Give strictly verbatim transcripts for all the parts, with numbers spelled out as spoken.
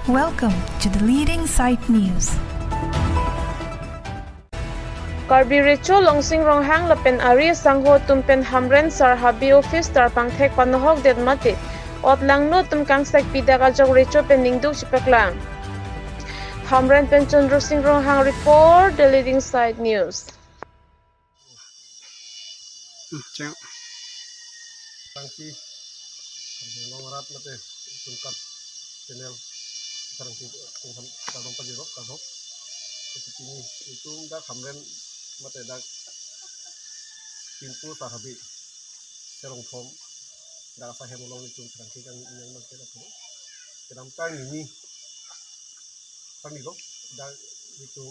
Welcome to the leading site news. Karbi Recho Longsing Ronghang lapen ari sangho atum pen Hamren Sar Habi Office tarpangthek panohok det mate ot langno atum kangsek pidak ajok recho pen ningduk chipaklang. Hamren pen Chandra Sing Ronghang report, the leading site news. Hmm, cheng. Tangsi, Karbi Anglong arat mate tungkat channel tangsi tungkan kadong pajirok kadok. Seperti ini itu enggak Hamren mate dak pintu Sar Habi Serong Thom dak sahem along itu tangsi kan yang mangkena tu. Kedam tang ini kan itu dak itu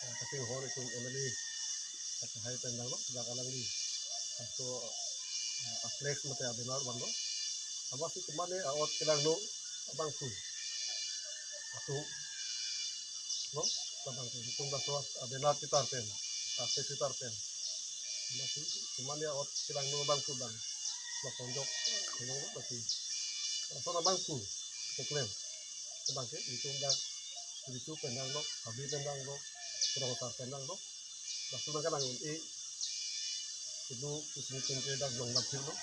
kasing hor itu M L A kasing hai pen dang lo dak alangli. So a flex mate a banner bang lo. Amatsi kemane a-ot kelangno abangphu atum lo, abangphu atum laso a banner ketar pen, a flex ketar pen. Amatsi kemane a-ot kelangno abangphu bang lo ponjok kelong lo pasi. Laso abangphu keklem abangke itum dak Ritu pen dang lo, Habi pen dang lo, Rong Sar pen dang lo. Laso nang kanang un-e keduk kusini pen ke dak long dak thir lo.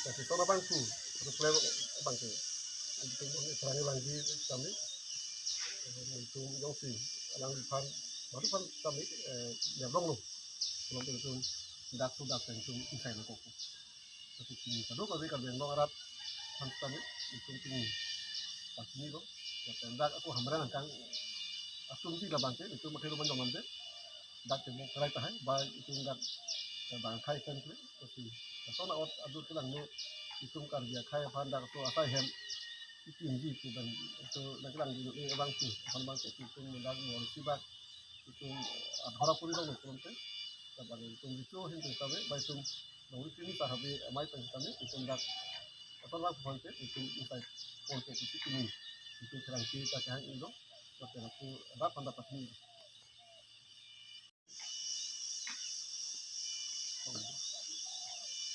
Laso abangphu keklem abangke itum terang langji kami, itum jongsi alangliphan baru phan kami eh, nyablong lo. Kalau itum dak sudah pen itum isai lo kok. Tapi kini kadokave Karbi Anglong arat aphan kami itum kini pachini lo. Ya, dak ako Hamren angkang atum si labangke itum makai rumah jong lamde. Dak temo kerai tahai ba itum dak bang khai kan tu. Tapi laso a-ot adur kelangno itum Karbi akhai aphan dak so asai hem itum ji tu dan so dak langji eh abangphu aphan abangke itum dak mo si bak itum adhara puri dong itum ke. Dak itum itu hin tu kami ba itum Nongri kini Sar Habi amei pen kami itum dak apa lang pon ke itum isai pon ke isi kini itum kerang kiri ta kehang indo. Tapi aku dak panda pachini.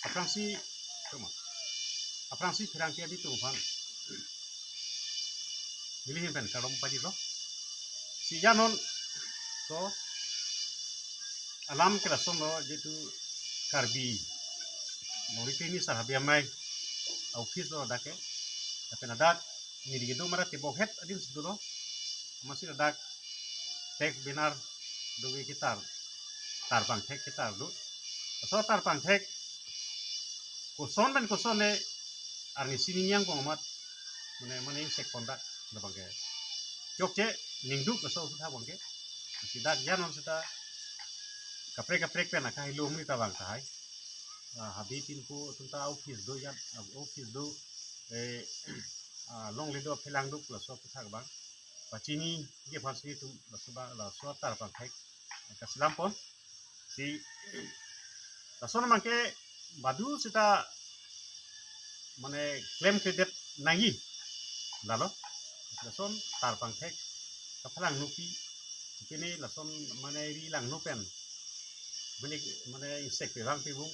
Aphrangsi, tuma. Aphrangsi pherangke abitung aphan neli ahin pen kardom pajirlo. Si janon so alam ke lason lo jitu Karbi Nongri kini Sar Habi amei office lo dak ke. Lapen ladak neli kedo mara tebok het adim si dolo. Amatsi ladak flex banner do ketar, tarpangthek ketar do. Laso tarpangthek koson pen koson le arnisi ning yang pon amat mane mane ingsek pon dak labangke. Chokche ningduk laso aputhak abangke. Si dak janon seta kaprek kaprek pen akai lo muni ta bang tahai. Ah, Habi pinpo atum ta office do jan, ah, office do eh ah, longle do phelang duk laso aputhak bang. Pachini ke phan si itum laso ba laso tarpangthek kasilam pon. Si laso namang ke badu seta mane klemkledet nangji lalo. Lason tarpangthek kaphelang nupi kini lason mane ri langno pen mane mane ingsek pevang pevung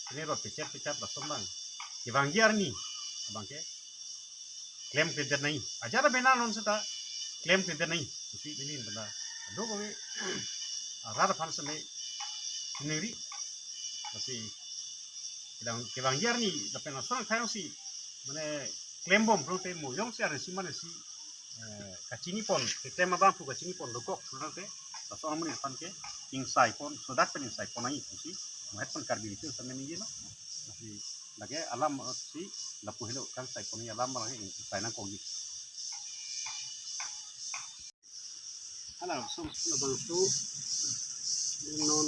kini rot pechet pechet lason bang kevangji arni abangke klemkledet nangji. Ajat a banner non seta klemkledet nangji. Isi pilih benda. Ado kami arat aphan seme neri. Amatsi kevang kevangji arni lapen lason khayong si mane klembom prong te mo jongsi arnisi mane si eh, kachini pon, keklem abangphu kachini pon dokok prong te lason amonit aphan ke ingsai pon, sodak pen ingsai pon nangji pusi mo het pen Karbi Recho seme ningje lo. Amatsi lake alam si lapu helo kangsai pon nangji alam abang ingsai nangkokji. Hala sum labangso non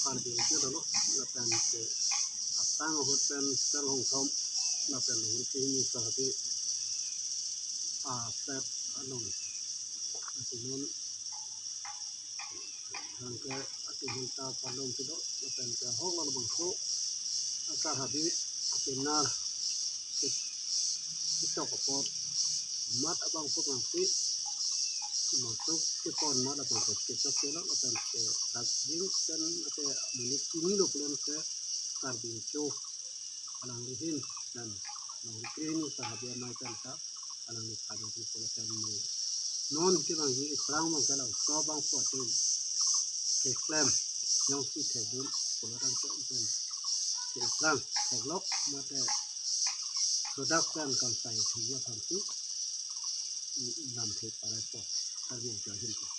Karbi Recho dolo lapen ke atang ahut pen Serong Thom lapen ahut ke ini Sar Habi a set along. Atumon angke atumon ta palong kedo lapen ke ahok labangso a Sar Habi apenar ke ketok apot mat abangphu abangsi masuk ke pon mat abangphu kechok kelok lapen ke rak jing pen ate monit kini lo pulen ke Karbi Recho alangli ahin pen Nongri kini Sar Habi amei pen ta alangli phan pu lapen mo non kevangji aphrang abang ke labangso abangphu atum keklem jongsi thekdun pulo tangte pen ke aphrang theklok mate product pen kangsai thekji aphansi namthe paraipo Karbi Anglong ahin pen.